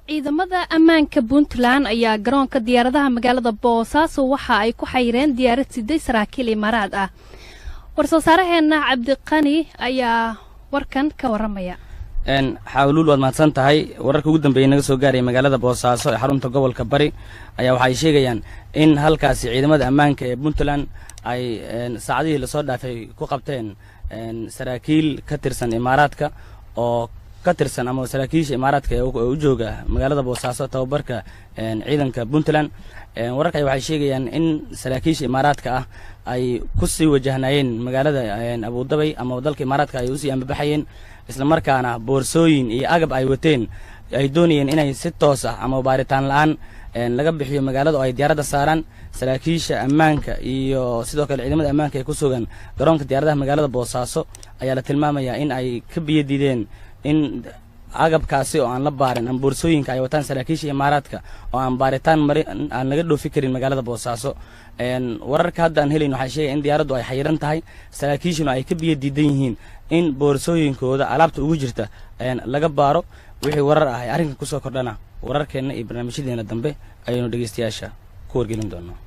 Ciidamada ammaanka Puntland ayaa garoonka diyaaradaha magaalada Boosaaso waxa ay ku xayireen diyaarad siday saraakiil Imaaraad ah. War-soo saaraheenna Cabdiqani ayaa warkan ka warramaya. Xaawluul, waad mahadsan tahay. Wararka ugu dambeeyay naga soo gaaraya magaalada Boosaaso ee xarunta gobolka Bari ayaa waxay sheegayaan in halkaasi ciidamada ammaanka ee Puntland ay saacadihii lasoo dhaafay ku qabteen saraakiil ka tirsan Imaaraadka oo ka tirsan ama saraakiisha Imaaraadka ee u jooga magaalada Boosaaso tababarka ciidanka Puntland. Wararka waxay sheegayaan in saraakiisha Imaaraadka ah ay kusii wajahnaayeen magaalada Abudabay ama dalka Imaaraadka ay usii ambabaxayeen, islamarkaana boorsooyin iyo agab ay wateen ay doonayeen inay si toos ah ama baaritaan la-aan laga bixiyo magaalada oo ay diyaaradda saaraan. Saraakiisha ammaanka iyo sidoo kale ciidamada ammaanka ee ku sugan garoonka diyaaradaha magaalada Boosaaso ayaa la tilmaamayaa in ay ka biyo diideen in agabkaasi oo aan la baarin ama boorsooyinka ay wataan saraakiisha Imaaraadka oo aan baaritaan marin aan laga dhoofi karin magaalada Boosaaso. Wararka hadda aan helayn waxay sheegaya in diyaaraddu ay xayiran tahay, saraakiishuna ay ka biyo diidan yihiin in boorsooyinkooda alaabta ugu jirta laga baaro. Wixii warar ah ee arrinkan kusoo kordhana, wararkeenna iyo barnaamijyadeena dambe ayaynu dhegeystayaasha ku wargelin doonaa.